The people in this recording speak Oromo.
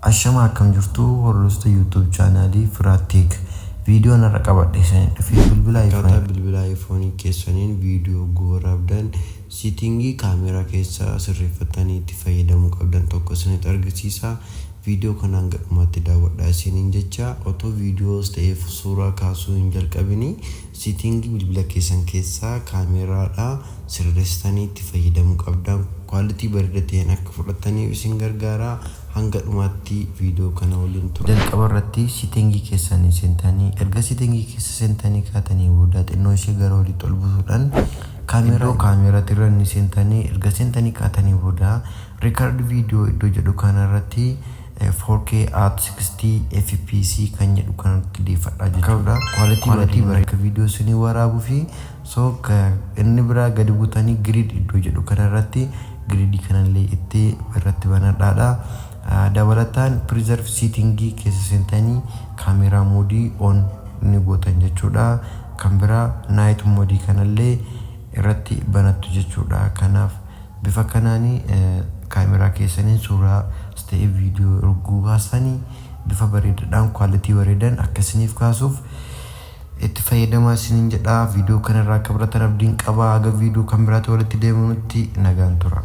Ashama, akkam jirtu hordoftoota YouTube chaanaalii Firaatteek? Viidiyoon har'a qabadhe isin dhufee bilbila Akkaataa bilbila iPhone keessaniin viidiyoo waraabdan setting kaameeraa keessa sirreeffattanii itti fayyadamuu qabdan tokko isinitti argisiisa. Viidiyoo kanaan gadhumaatti daawwadhaa isiniin jecha. Otoo viidiyoos ta'eef suuraa kaasuu hin jalqabini, setting bilbila keessan keessaa kaameeraadha sirreessitanii itti fayyadamuu qabdan, quality bareeda ta'een akka fudhattaniif isin gargaara. Hanga dhumaatti viidiyoo kana waliin tura. Jalqaba irratti setting keessanii seentanii, erga setting keessa seentanii kaatanii booda, xinnoo ishee gara olitti ol butuudhaan kaameeraa kaameeraatti irra ni seentanii. Erga seentanii kaatanii booda, record video iddoo jedhu kanarratti 4K at 60 fps kan jedhu kanatti deeffadhaa jechuudha. Quality bareedaa akka viidiyoo isinii waraabuu fi so inni biraa gadi butanii grid iddoo jedhu kanarratti grid kanallee itti irratti banadhaadha. Dabalataan preserve setting keessa seentanii camera mode on ni gootan jechuudha. Kan biraa night mode kanallee irratti banattu jechuudha. Kanaaf bifa kanaanii kaameraa keessaniin suuraa ta'ee viidiyoo erguu kaasanii bifa bareedaadhaan quality bareedan akkasiniif kaasuuf itti fayyadamaa isiniin jedha. Viidiyoo kanarraa akka baratan abdiin qaba. Haga viidiyoo kan biraatti walitti deebinutti nagaan tura.